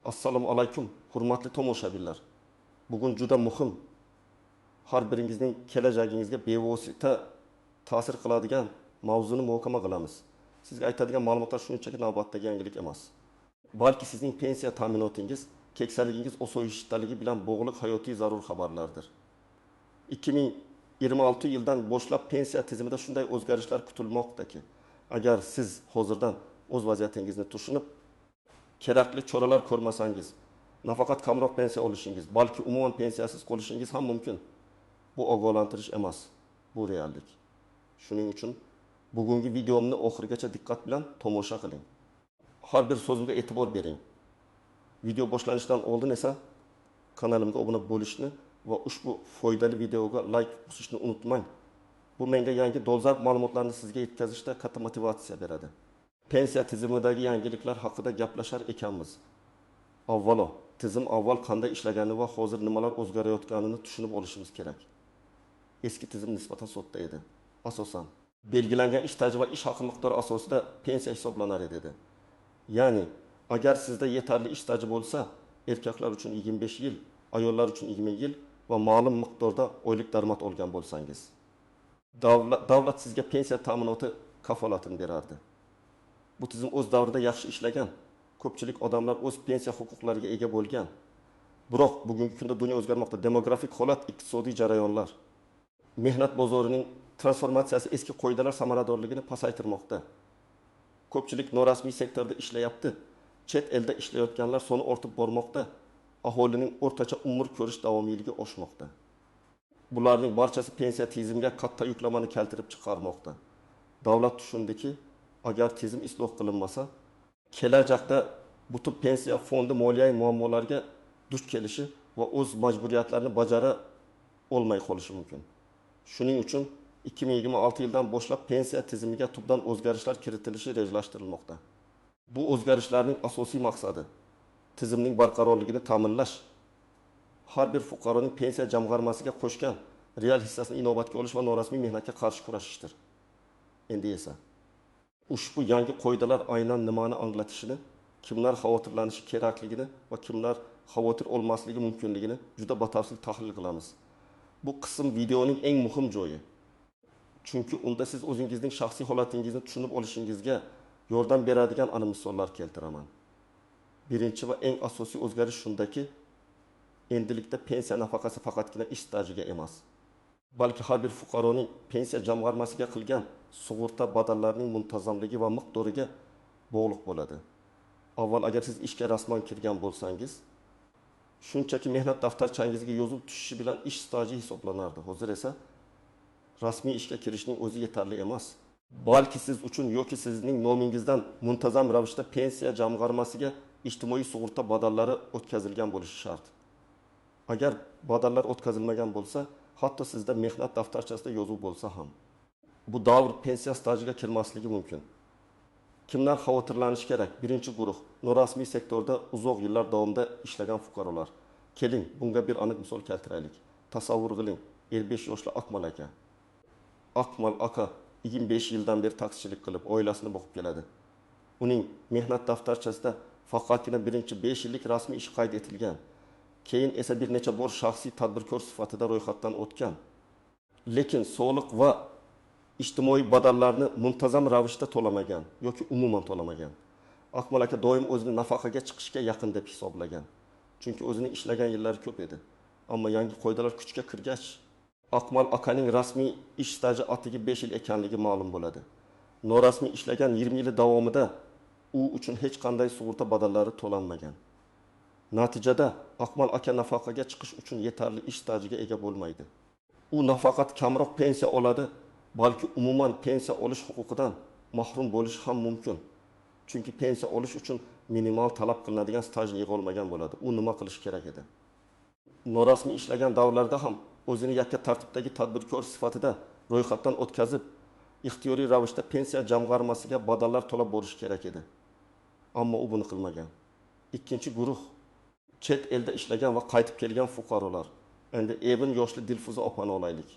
Assalomu alaykum, hurmatli tomoshabinlar. Bugun juda muhim, har biringizning kelajagingizga bevosita ta'sir qiladigan mavzuni muhokama qilamiz. Sizga aytadigan ma'lumotlar shunchaki navbatdagi yangilik emas, balki sizning pensiya ta'minotingiz, keksaligingiz osoyishtaligi bilan bog'liq hayotiy zarur xabarlardir. 2026 yildan boshlab pensiya tizimida shunday o'zgarishlar kutilmoqdaki, agar siz hozirdan o'z vaziyatingizni tushunib, kerakli choralar ko'rmasangiz, nafaqat kamroq pensiya olishingiz, balki umuman pensiyasiz qolishingiz ham mumkin. Bu ogohlantirish emas, bu reallik. Shuning uchun bugungi videomni oxirigacha diqqat bilan tomosha qiling. Har bir so'zimga e'tibor bering. Video boshlanishidan oldin esa kanalimga obuna bo'lishni va ushbu foydali videoga like bosishni unutmang. Bu menga yangi dolzarb ma'lumotlarni sizga yetkazishda katta motivatsiya beradi. Pensiya tizimidagi yangiliklar haqida gaplashar ekanmiz, avvalo tizim avval qanday ishlagani va hozir nimalar o'zgarayotganini tushunib olishimiz kerak. Eski tizim nisbatan sodda edi. Asosan belgilangan ish staji va ish haqi miqdori asosida pensiya hisoblanar edi. Ya'ni agar sizda yetarli ish staji bo'lsa, erkaklar uchun 25 yil, ayollar uchun 20 yil va ma'lum miqdorda oylik daromad olgan bo'lsangiz, davlat sizga pensiya ta'minoti kafolatini berardi. Bu tizim o'z davrida yaxshi ishlagan, ko'pchilik odamlar o'z pensiya huquqlariga ega bo'lgan. Biroq bugungi kunda dunyo o'zgarmoqda. Demografik holat, iqtisodiy jarayonlar, mehnat bozorining transformatsiyasi eski qoidalar samaradorligini pasaytirmoqda. Ko'pchilik norasmiy sektorda ishlayapti. Chet elda ishlayotganlar soni ortib bormoqda. Aholining o'rtacha umr ko'rish davomiyligi oshmoqda. Bularning barchasi pensiya tizimiga katta yuklamani keltirib chiqarmoqda. Davlat tushundiki, agar tizim isloh qilinmasa, kelajakda butun pensiya fondi moliyaviy muammolarga duch kelishi va o'z majburiyatlarini bajara olmay qolishi mumkin. Shuning uchun 2026 yildan boshlab pensiya tizimiga tubdan o'zgarishlar kiritilishi rejalashtirilmoqda. Bu o'zgarishlarning asosiy maqsadi tizimning barqarorligini ta'minlash, har bir fuqaroning pensiya jamg'armasiga qo'shgan real hissasini inobatga olish va norasmiy mehnatga qarshi kurashishdir. Endi esa ushbu yangi qoidalar aynan nimani anglatishini, kimlar xavotirlanishi kerakligini va kimlar xavotir olmasligi mumkinligini juda batafsil tahlil qilamiz. Bu qism videoning eng muhim joyi. Chunki unda siz o'zingizning shaxsiy holatingizni tushunib olishingizga yordam beradigan aniq misollar keltiraman. Birinchi va eng asosiy o'zgarish shundaki, endilikda pensiya nafaqasi faqatgina ish stajiga emas, balki har bir fuqaroning pensiya jamg'armasiga qilgan sug'urta badallarining muntazamligi va miqdoriga bog'liq bo'ladi. Avval agar siz ishga rasman kirgan bo'lsangiz, shunchaki mehnat daftarchangizga yozib tushishi bilan ish staji hisoblanardi. Hozir esa rasmiy ishga kirishning o'zi yetarli emas, balki siz uchun yoki sizning nomingizdan muntazam ravishda pensiya jamg'armasiga ijtimoiy sug'urta badallari o'tkazilgan bo'lishi shart. Agar badallar o'tkazilmagan bo'lsa, hatto sizda mehnat daftarchasida yozuv bo'lsa ham, bu davr pensiya stajiga kirmasligi mumkin. Kimlar xavotirlanishi kerak? Birinchi guruh norasmiy sektorda uzoq yillar davomida ishlagan fuqarolar. Keling, bunga bir aniq misol keltiraylik. Tasavvur qiling, 55 yoshli Akmal aka. Akmal aka 25 yildan beri taksichilik qilib, oilasini boqib keladi. Uning mehnat daftarchasida faqatgina birinchi 5 yillik rasmiy ish qayd etilgan. Keyin esa bir necha bor shaxsiy tadbirkor sifatida ro'yxatdan o'tgan. Lekin soliq va ijtimoiy badallarni muntazam ravishda to'lamagan yoki umuman to'lamagan. Akmal aka doim o'zini nafaqaga chiqishga yaqin deb hisoblagan. Chunki o'zining ishlagan yillari ko'p edi. Ammo yangi qoidalar kuchga kirgach, Akmal akaning rasmiy ish staji atigi 5 yil ekanligi ma'lum bo'ladi. Norasmiy ishlagan 20 yili davomida u uchun hech qanday sug'urta badallari to'lanmagan. Natijada Akmal aka nafaqaga chiqish uchun yetarli ish stajiga ega bo'lmaydi. U nafaqat kamroq pensiya oladi, balki umuman pensiya olish huquqidan mahrum bo'lishi ham mumkin. Chunki pensiya olish uchun minimal talab qilinadigan stajni yig'a olmagan bo'ladi. U nima qilish kerak edi? Norasmiy ishlagan davrlarda ham o'zini yakka tartibdagi tadbirkor sifatida ro'yxatdan o'tkazib, ixtiyoriy ravishda pensiya jamg'armasiga badallar to'lab borish kerak edi. Ammo u buni qilmagan. Ikkinchi guruh chet elda ishlagan va qaytib kelgan fuqarolar. Endi Evin yoshli Dilfuza opani olaylik.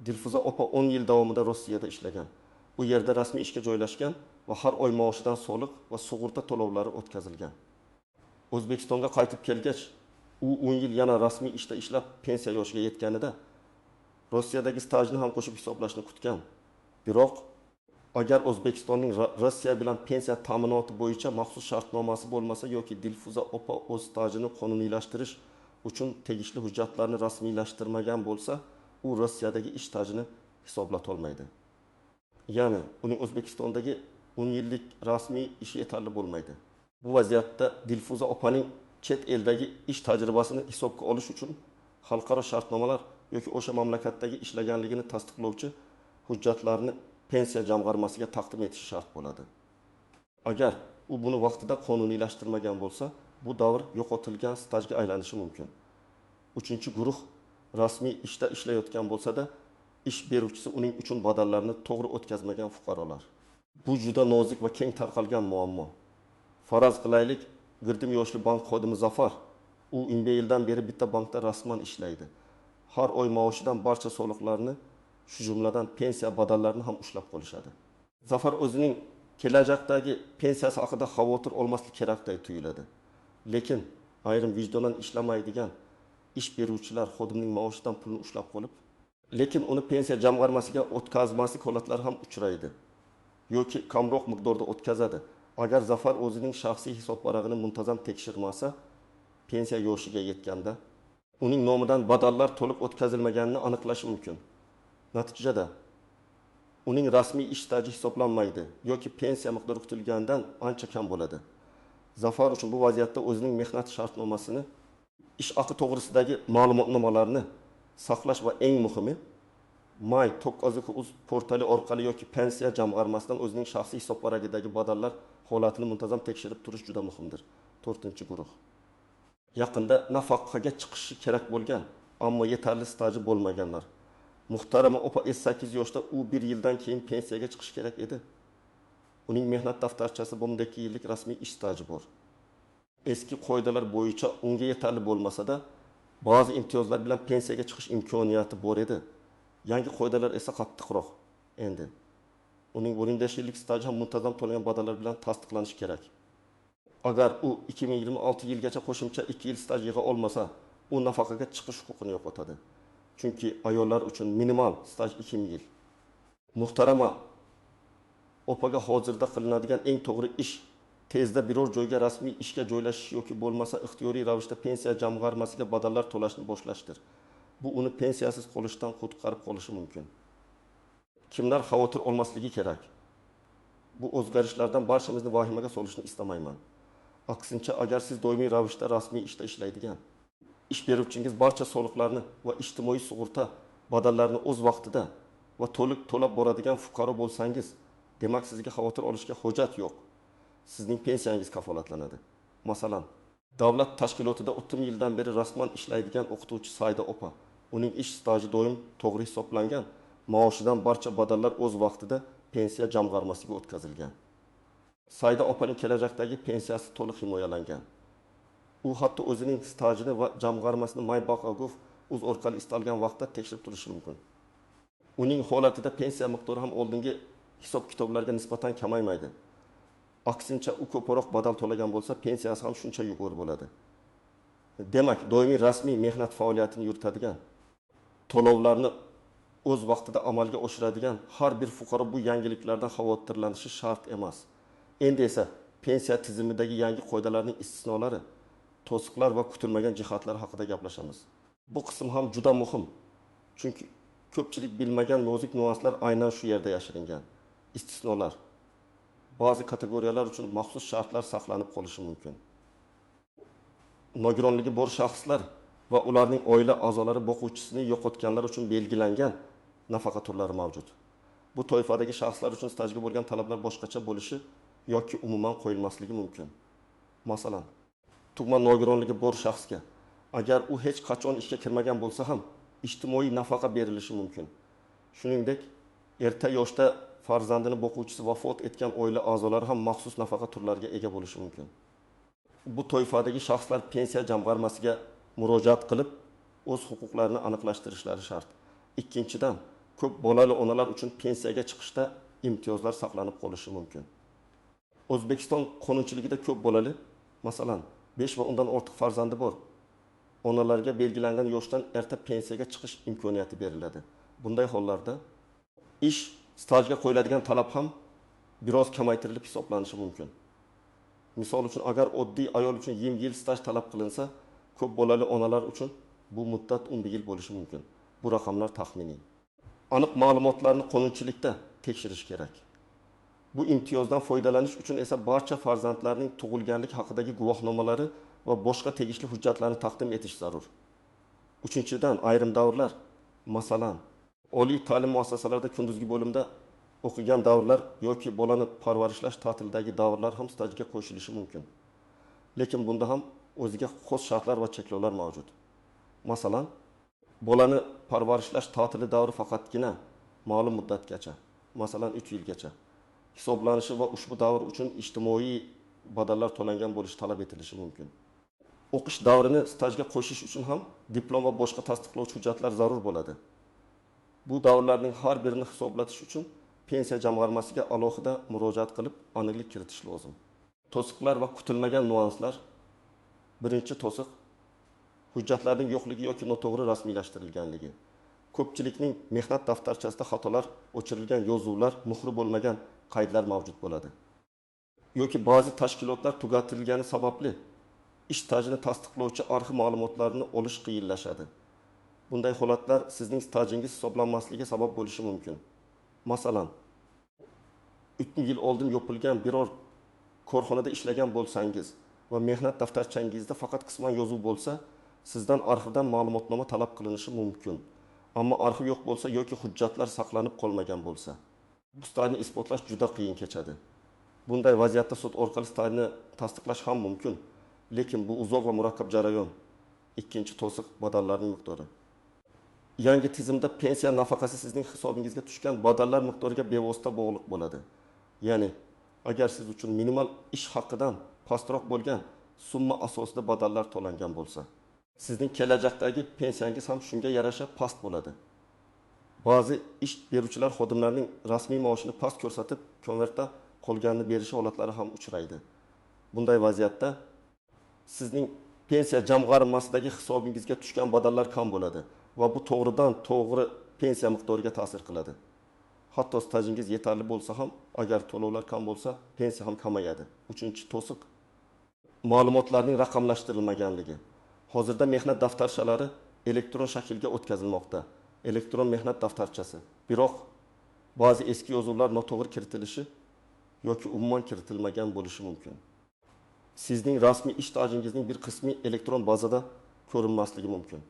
Dilfuza opa 10 yil davomida Rossiyada ishlagan. U yerda rasmiy ishga joylashgan va har oy maoshidan soliq va sug'urta to'lovlari o'tkazilgan. O'zbekistonga qaytib kelgach, u 10 yil yana rasmiy ishda ishlab pensiya yoshiga yetganida Rossiyadagi stajini ham qo'shib hisoblashni kutgan. Biroq agar O'zbekistonning Rossiya bilan pensiya ta'minoti bo'yicha maxsus shartnomasi bo'lmasa yoki Dilfuza opa o'z stajini qonuniylashtirish uchun tegishli hujjatlarni rasmiylashtirmagan bo'lsa, u Rossiyadagi ish stajini hisoblatolmaydi. Ya'ni uning O'zbekistondagi 10 yillik rasmiy ishi yetarli bo'lmaydi. Bu vaziyatda Dilfuza opaning chet eldagi ish tajribasini hisobga olish uchun xalqaro shartnomalar yoki o'sha mamlakatdagi ishlaganligini tasdiqlovchi hujjatlarni pensiya jamg'armasiga taqdim etishi shart bo'ladi. Agar u buni vaqtida qonuniylashtirmagan bo'lsa, bu davr yo'qotilgan stajga aylanishi mumkin. Uchinchi guruh rasmiy ishda ishlayotgan bo'lsa-da, ish beruvchisi uning uchun badallarni to'g'ri o'tkazmagan fuqarolar. Bu juda nozik va keng tarqalgan muammo. Faraz qilaylik, girdim yoshli bank xodimi Zafar, u 15 yildan beri bitta bankda rasman ishlaydi. Har oy maoshidan barcha soliqlarni, shu jumladan pensiya badallarini ham ushlab qolishadi. Zafar o'zining kelajakdagi pensiyasi haqida xavotir olmaslik kerakday tuyuladi. Lekin ayrim vijdonan ishlamaydigan ish beruvchilar xodimning maoshidan pulni ushlab qolib, lekin uni pensiya jamg'armasiga o'tkazmaslik holatlari ham uchraydi yoki kamroq miqdorda o'tkazadi. Agar Zafar o'zining shaxsiy hisobvarag'ini muntazam tekshirmasa, pensiya yoshiga yetganda uning nomidan badallar to'liq o'tkazilmaganini aniqlashi mumkin. Natijada uning rasmiy ish staji hisoblanmaydi yoki pensiya miqdori kutilganidan ancha kam bo'ladi. Zafar uchun bu vaziyatda o'zining mehnat shartnomasini, ish haqi to'g'risidagi ma'lumotnomalarni saqlash va eng muhimi my.uz portali orqali yoki pensiya jamg'armasidan o'zining shaxsiy hisobvaragidagi badallar holatini muntazam tekshirib turish juda muhimdir. To'rtinchi guruh. Yaqinda nafaqaga chiqishi kerak bo'lgan, ammo yetarli staji bo'lmaganlar. Muhtarama opa 58 yoshda, u 1 yildan keyin pensiyaga chiqishi kerak edi. Uning mehnat daftarchasi 12 yillik rasmiy ish staji bor. Eski qoidalar bo'yicha unga yetarli bo'lmasa-da, ba'zi imtiyozlar bilan pensiyaga chiqish imkoniyati bor edi. Yangi qoidalar esa qattiqroq endi. Uning 15 yillik staji ham muntazam to'langan badallar bilan tasdiqlanishi kerak. Agar u 2026 yilgacha qo'shimcha 2 yil staj yig'a olmasa, u nafaqaga chiqish huquqini yo'qotadi. Chunki ayollar uchun minimal staj 2 yil. Muhtarama opaga hozirda qilinadigan eng to'g'ri ish tezda biror joyga rasmiy ishga joylashish yoki bo'lmasa ixtiyoriy ravishda pensiya jamg'armasiga badallar to'lashni boshlashdir. Bu uni pensiyasiz qolishdan qutqarib qolishi mumkin. Kimlar xavotir olmasligi kerak? Bu o'zgarishlardan barchamizni vahimaga solishni istamayman. Aksincha, agar siz doimiy ravishda rasmiy ishda ishlaydigan, ish beruvchingiz barcha soliqlarni va ijtimoiy sug'urta badallarini o'z vaqtida va to'liq to'lab boradigan fuqaro bo'lsangiz, demak sizga xavotir olishga hojat yo'q. Sizning pensiyangiz kafolatlanadi. Masalan, davlat tashkilotida 30 yildan beri rasman ishlaydigan o'qituvchi Saida opa, uning ish staji doim to'g'ri hisoblangan, maoshidan barcha badallar o'z vaqtida pensiya jamg'armasiga o'tkazilgan. Saida opaning kelajakdagi pensiyasi to'liq himoyalangan. U hatto o'zining stajini va jamg'armasini my.gov.uz orqali istalgan vaqtda tekshirib turishi mumkin. Uning holatida pensiya miqdori ham oldingi hisob-kitoblarga nisbatan kamaymaydi. Aksincha, u ko'proq badal to'lagan bo'lsa, pensiyasi ham shuncha yuqori bo'ladi. Demak, doimiy rasmiy mehnat faoliyatini yuritadigan, to'lovlarni o'z vaqtida amalga oshiradigan har bir fuqaro bu yangiliklardan xavotirlanishi shart emas. Endi esa pensiya tizimidagi yangi qoidalarning istisnolari, to'siqlar va kutilmagan jihatlar haqida gaplashamiz. Bu qism ham juda muhim, chunki ko'pchilik bilmagan nozik nyuanslar aynan shu yerda yashiringan. Istisnolar. Ba'zi kategoriyalar uchun maxsus shartlar saqlanib qolishi mumkin. Nogironligi bor shaxslar va ularning oila a'zolari boquvchisini yo'qotganlar uchun belgilangan nafaqa turlari mavjud. Bu toifadagi shaxslar uchun stajga bo'lgan talablar boshqacha bo'lishi yoki umuman qo'yilmasligi mumkin. Masalan, tug'ma nogironligi bor shaxsga agar u hech qachon ishga kirmagan bo'lsa ham ijtimoiy nafaqa berilishi mumkin. Shuningdek, erta yoshda farzandini boquvchisi vafot etgan oila a'zolari ham maxsus nafaqa turlariga ega bo'lishi mumkin. Bu toifadagi shaxslar pensiya jamg'armasiga murojaat qilib, o'z huquqlarini aniqlashtirishlari shart. Ikkinchidan, ko'p bolali onalar uchun pensiyaga chiqishda imtiyozlar saqlanib qolishi mumkin. O'zbekiston qonunchiligida ko'p bolali, masalan, 5 va undan ortiq farzandi bor onalarga belgilangan yoshdan erta pensiyaga chiqish imkoniyati beriladi. Bunday hollarda ish stajiga qo'yiladigan talab ham biroz kamaytirilib hisoblanishi mumkin. Misol uchun, agar oddiy ayol uchun 20 yil staj talab qilinsa, ko'p bolali onalar uchun bu muddat 11 yil bo'lishi mumkin. Bu raqamlar taxminiy. Aniq ma'lumotlarni qonunchilikda tekshirish kerak. Bu imtiyozdan foydalanish uchun esa barcha farzandlarning tug'ilganlik haqidagi guvohnomalari va boshqa tegishli hujjatlarni taqdim etish zarur. Uchinchidan, ayrim davrlar, masalan, oliy ta'lim muassasalarida kunduzgi bo'limda o'qigan davrlar yoki bolani parvarishlash ta'tilidagi davrlar ham stajga qo'shilishi mumkin. Lekin bunda ham o'ziga xos shartlar va cheklovlar mavjud. Masalan, bolani parvarishlash ta'tili davri faqatgina ma'lum muddatgacha, masalan 3 yilgacha hisoblanishi va ushbu davr uchun ijtimoiy badallar to'langan bo'lishi talab etilishi mumkin. O'qish davrini stajga qo'shish uchun ham diplom va boshqa tasdiqlovchi hujjatlar zarur bo'ladi. Bu davrlarning har birini hisoblatish uchun pensiya jamg'armasiga alohida murojaat qilib aniqlik kiritish lozim. To'siqlar va kutilmagan nuanslar. Birinchi to'siq hujjatlarning yo'qligi yoki noto'g'ri rasmiylashtirilganligi. Ko'pchilikning mehnat daftarchasida xatolar, o'chirilgan yozuvlar, muhri bo'lmagan qaydlar mavjud bo'ladi. Yoki ba'zi tashkilotlar tugatilgani sababli ish stajini tasdiqlovchi arxiv ma'lumotlarini olish qiyinlashadi. Bunday holatlar sizning stajingiz hisoblanmasligiga sabab bo'lishi mumkin. Masalan, 3 yil oldin yopilgan biror korxonada ishlagan bo'lsangiz va mehnat daftarchangizda faqat qisman yozuv bo'lsa, sizdan arxivdan ma'lumotnoma talab qilinishi mumkin. Ammo arxiv yo'q bo'lsa yoki hujjatlar saqlanib qolmagan bo'lsa, bu stajni isbotlash juda qiyin kechadi. Bunday vaziyatda sud orqali stajni tasdiqlash ham mumkin, lekin bu uzoq va murakkab jarayon. Ikkinchi to'siq badallarning miqdori. Yangi tizimda pensiya nafaqasi sizning hisobingizga tushgan badallar miqdoriga bevosita bog'liq bo'ladi. Ya'ni, agar siz uchun minimal ish haqidan pastroq bo'lgan summa asosida badallar to'langan bo'lsa, sizning kelajakdagi pensiyangiz ham shunga yarasha past bo'ladi. Ba'zi ish beruvchilar xodimlarning rasmiy maoshini past ko'rsatib, konvertda qolganini berishi holatlari ham uchraydi. Bunday vaziyatda sizning pensiya jamg'armasidagi hisobingizga tushgan badallar kam bo'ladi va bu to'g'ridan to'g'ri pensiya miqdoriga ta'sir qiladi. Hatto stajingiz yetarli bo'lsa ham, agar to'lovlar kam bo'lsa, pensiya ham kamayadi. Uchinchi to'siq ma'lumotlarning raqamlashtirilmaganligi. Hozirda mehnat daftarchalari elektron shaklga o'tkazilmoqda. Elektron mehnat daftarchasi. Biroq ba'zi eski yozuvlar noto'g'ri kiritilishi yoki umuman kiritilmagan bo'lishi mumkin. Sizning rasmiy ish stajingizning bir qismi elektron bazada ko'rinmasligi mumkin.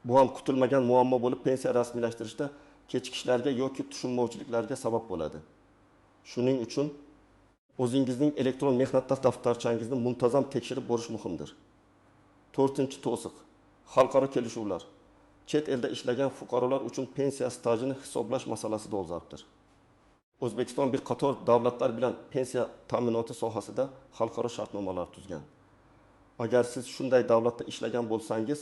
Bu ham kutilmagan muammo bo'lib, pensiya rasmiylashtirishda kechikishlarga yoki tushunmovchiliklarga sabab bo'ladi. Shuning uchun o'zingizning elektron mehnat daftarchangizni muntazam tekshirib borish muhimdir. To'rtinchi to'siq xalqaro kelishuvlar. Chet elda ishlagan fuqarolar uchun pensiya stajini hisoblash masalasi dolzarbdir. O'zbekiston bir qator davlatlar bilan pensiya ta'minoti sohasida xalqaro shartnomalar tuzgan. Agar siz shunday davlatda ishlagan bo'lsangiz,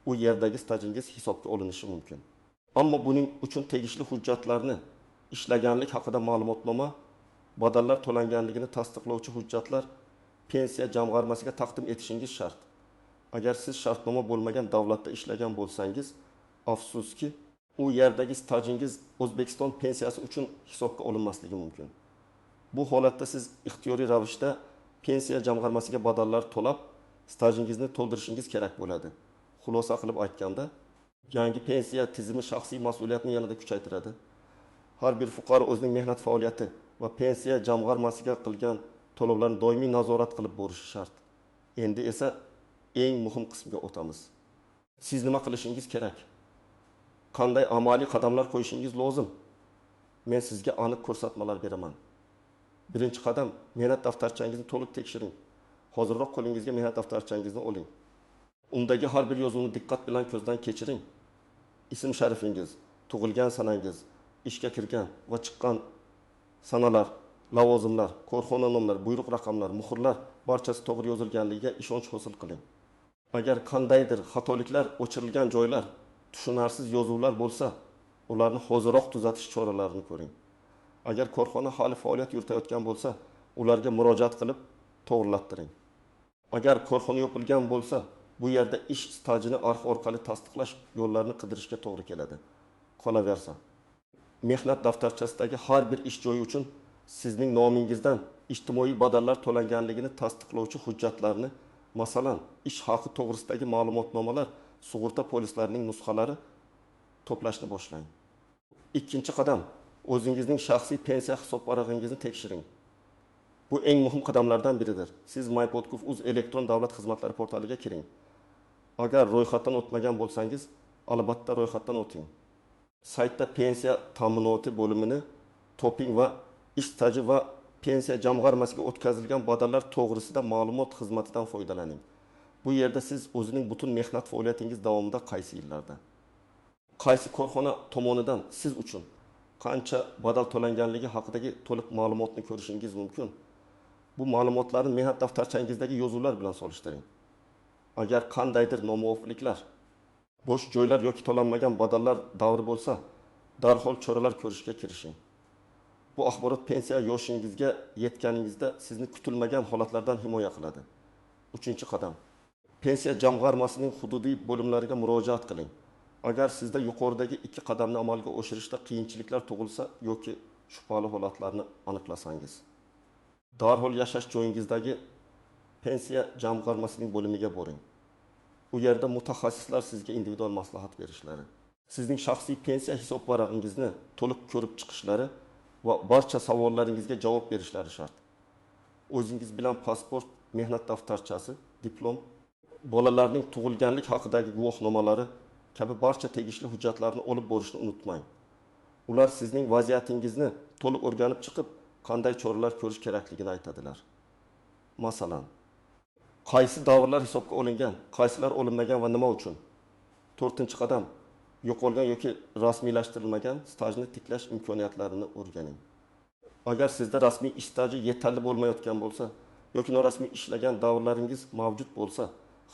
u yerdagi stajingiz hisobga olinishi mumkin. Ammo buning uchun tegishli hujjatlarni, ishlaganlik haqida ma'lumotnoma, badallar to'langanligini tasdiqlovchi hujjatlar pensiya jamg'armasiga taqdim etishingiz shart. Agar siz shartnoma bo'lmagan davlatda ishlagan bo'lsangiz, afsuski, u yerdagi stajingiz O'zbekiston pensiyasi uchun hisobga olinmasligi mumkin. Bu holatda siz ixtiyoriy ravishda pensiya jamg'armasiga badallar to'lab, stajingizni to'ldirishingiz kerak bo'ladi. Xulosa qilib aytganda, yangi pensiya tizimi shaxsiy mas'uliyatni yanada kuchaytiradi. Har bir fuqaro o'zining mehnat faoliyati va pensiya jamg'armasiga qilgan to'lovlarni doimiy nazorat qilib borishi shart. Endi esa eng muhim qismga o'tamiz. Siz nima qilishingiz kerak? Qanday amaliy qadamlar qo'yishingiz lozim? Men sizga aniq ko'rsatmalar beraman. Birinchi qadam, mehnat daftarchangizni to'liq tekshiring. Hozirroq qo'lingizga mehnat daftarchangizni oling. Undagi har bir yozuvni diqqat bilan ko'zdan kechiring. Ism sharifingiz, tug'ilgan sanangiz, ishga kirgan va chiqqan sanalar, lavozimlar, korxona nomlari, buyruq raqamlari, muhrlar barchasi to'g'ri yozilganligiga ishonch hosil qiling. Agar qandaydir xatoliklar, o'chirilgan joylar, tushunarsiz yozuvlar bo'lsa, ularni hoziroq tuzatish choralarini ko'ring. Agar korxona hali faoliyat yuritayotgan bo'lsa, ularga murojaat qilib to'g'rilattiring. Agar korxona yopilgan bo'lsa, bu yerda ish stajini arxiv orqali tasdiqlash yo'llarini qidirishga to'g'ri keladi. Qolaversa, mehnat daftarchasidagi har bir ish joyi uchun sizning nomingizdan ijtimoiy badallar to'langanligini tasdiqlovchi hujjatlarni, masalan, ish haqi to'g'risidagi ma'lumotnomalar, sug'urta polislarining nusxalari to'plashni boshlang. Ikkinchi qadam, o'zingizning shaxsiy pensiya hisobvarag'ingizni tekshiring. Bu eng muhim qadamlardan biridir. Siz mypodgov.uz elektron davlat xizmatlari portaliga kiring. Agar ro'yxatdan o'tmagan bo'lsangiz, albatta ro'yxatdan o'ting. Saytda pensiya ta'minoti bo'limini toping va ish staji va pensiya jamg'armasiga o'tkazilgan badallar to'g'risida ma'lumot xizmatidan foydalaning. Bu yerda siz o'zining butun mehnat faoliyatingiz davomida qaysi yillarda, qaysi korxona tomonidan siz uchun qancha badal to'langanligi haqidagi to'liq ma'lumotni ko'rishingiz mumkin. Bu ma'lumotlarni mehnat daftarchangizdagi yozuvlar bilan solishtiring. Agar qandaydir nomuvofiqliklar, bo'sh joylar yoki to'lanmagan badallar davri bo'lsa, darhol choralar ko'rishga kirishing. Bu axborot pensiya yoshingizga yetganingizda sizni kutilmagan holatlardan himoya qiladi. Uchinchi qadam, pensiya jamg'armasining hududiy bo'limlariga murojaat qiling. Agar sizda yuqoridagi ikki qadamni amalga oshirishda qiyinchiliklar tug'ilsa yoki shubhali holatlarni aniqlasangiz, darhol yashash joyingizdagi pensiya jamg'armasining bo'limiga boring. U yerda mutaxassislar sizga individual maslahat berishlari, sizning shaxsiy pensiya hisobvarag'ingizni to'liq ko'rib chiqishlari va barcha savollaringizga javob berishlari shart. O'zingiz bilan pasport, mehnat daftarchasi, diplom, bolalarning tug'ilganlik haqidagi guvohnomalari kabi barcha tegishli hujjatlarni olib borishni unutmang. Ular sizning vaziyatingizni to'liq o'rganib chiqib, qanday choralar ko'rish kerakligini aytadilar. Masalan, qaysi davrlar hisobga olingan, qaysilar olinmagan va nima uchun? To'rtinchi qadam, yo'qolgan yoki rasmiylashtirilmagan stajni tiklash imkoniyatlarini o'rganing. Agar sizda rasmiy ish staji yetarli bo'lmayotgan bo'lsa yoki norasmiy ishlagan davrlaringiz mavjud bo'lsa,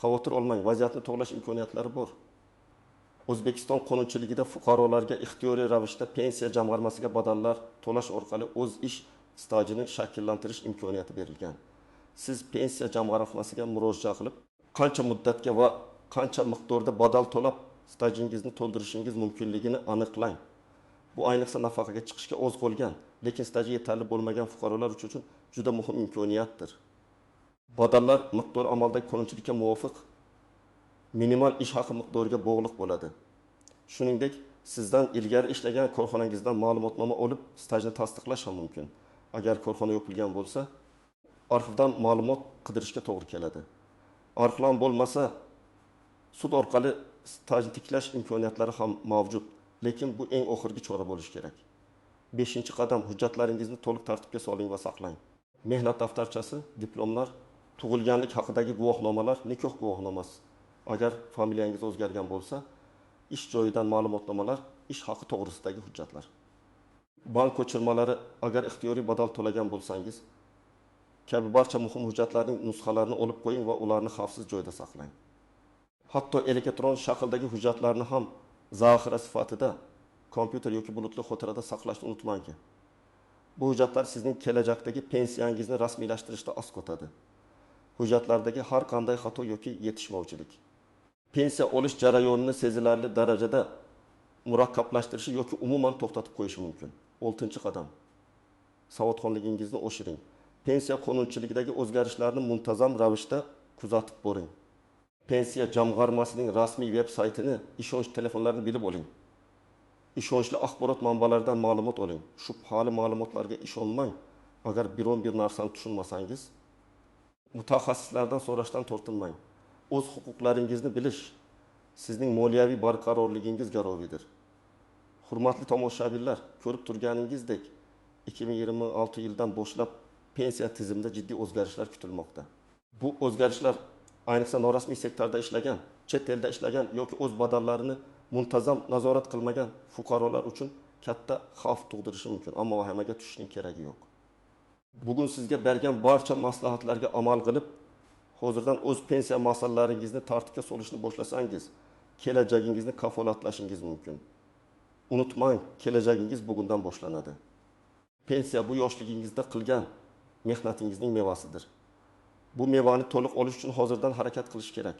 xavotir olmang, vaziyatni to'g'rilash imkoniyatlari bor. O'zbekiston qonunchiligida fuqarolarga ixtiyoriy ravishda pensiya jamg'armasiga badallar to'lash orqali o'z ish stajini shakllantirish imkoniyati berilgan. Siz pensiya jamg'armasiga murojaat qilib, qancha muddatga va qancha miqdorda badal to'lab stajingizni to'ldirishingiz mumkinligini aniqlang. Bu ayniqsa nafaqaga chiqishga oz qolgan, lekin staji yetarli bo'lmagan fuqarolar uchun juda muhim imkoniyatdir. Badallar miqdori amaldagi qonunchilikka muvofiq minimal ish haqi miqdoriga bog'liq bo'ladi. Shuningdek, sizdan ilgari ishlagan korxonangizdan ma'lumotnoma olib, stajni tasdiqlash ham mumkin. Agar korxona yopilgan bo'lsa, arxivdan ma'lumot qidirishga to'g'ri keladi. Arxivdan bo'lmasa, sud orqali stajni tiklash imkoniyatlari ham mavjud, lekin bu eng oxirgi chora bo'lishi kerak. 5-qadam, hujjatlaringizni to'liq tartibga soling va saqlang. Mehnat daftarchasi, diplomlar, tug'ilganlik haqidagi guvohnomalar, nikoh guvohnomasi. Agar familiyangiz o'zgargan bo'lsa, ish joyidan ma'lumotnomalar, ish haqi to'g'risidagi hujjatlar. Bank ko'chirmalari, agar ixtiyoriy badal to'lagan bo'lsangiz, kabi barcha muhim hujjatlarning nusxalarini olib qo'ying va ularni xavfsiz joyda saqlang. Hatto elektron shakldagi hujjatlarni ham zaxira sifatida kompyuter yoki bulutli xotirada saqlashni unutmangki. Bu hujjatlar sizning kelajakdagi pensiyangizni rasmiylashtirishda asqotadi. Hujjatlardagi har qanday xato yoki yetishmovchilik pensiya olish jarayonini sezilarli darajada murakkablashitirishi yoki umuman to'xtatib qo'yishi mumkin. 6-qadam. Savodxonligingizni oshiring. Pensiya qonunchiligidagi o'zgarishlarni muntazam ravishda kuzatib boring. Pensiya jamg'armasining rasmiy veb saytini, ishonch telefonlarini bilib oling. Ishonchli axborot manbalaridan ma'lumot oling. Shubhali ma'lumotlarga ishonmang. Agar biron bir narsani tushunmasangiz, mutaxassislardan so'rashdan tortinmang. O'z huquqlaringizni bilish sizning moliyaviy barqarorligingiz garovidir. Hurmatli tomoshabinlar, ko'rib turganingizdek 2026 yildan boshlab pensiya tizimida jiddiy o'zgarishlar kutilmoqda. Bu o'zgarishlar ayniqsa norasmiy sektorda ishlagan, chet elda ishlagan yoki o'z badallarini muntazam nazorat qilmagan fuqarolar uchun katta xavf tug'dirishi mumkin, ammo vahimaga tushishning keragi yo'q. Bugun sizga bergan barcha maslahatlarga amal qilib, hozirdan o'z pensiya masalalaringizni tartibga solishni boshlasangiz, kelajagingizni kafolatlashingiz mumkin. Unutmang, kelajagingiz bugundan boshlanadi. Pensiya bu yoshligingizda qilgan mehnatingizning mevasidir. Bu mevani to'liq olish uchun hozirdan harakat qilish kerak.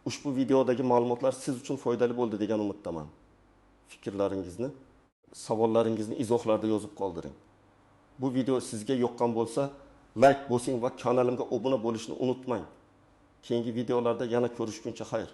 Ushbu videodagi ma'lumotlar siz uchun foydali bo'ldi degan umiddaman. Fikrlaringizni, savollaringizni izohlarda yozib qoldiring. Bu video sizga yoqqan bo'lsa, like bosing va kanalimga obuna bo'lishni unutmang. Keyingi videolarda yana ko'rishguncha xayr.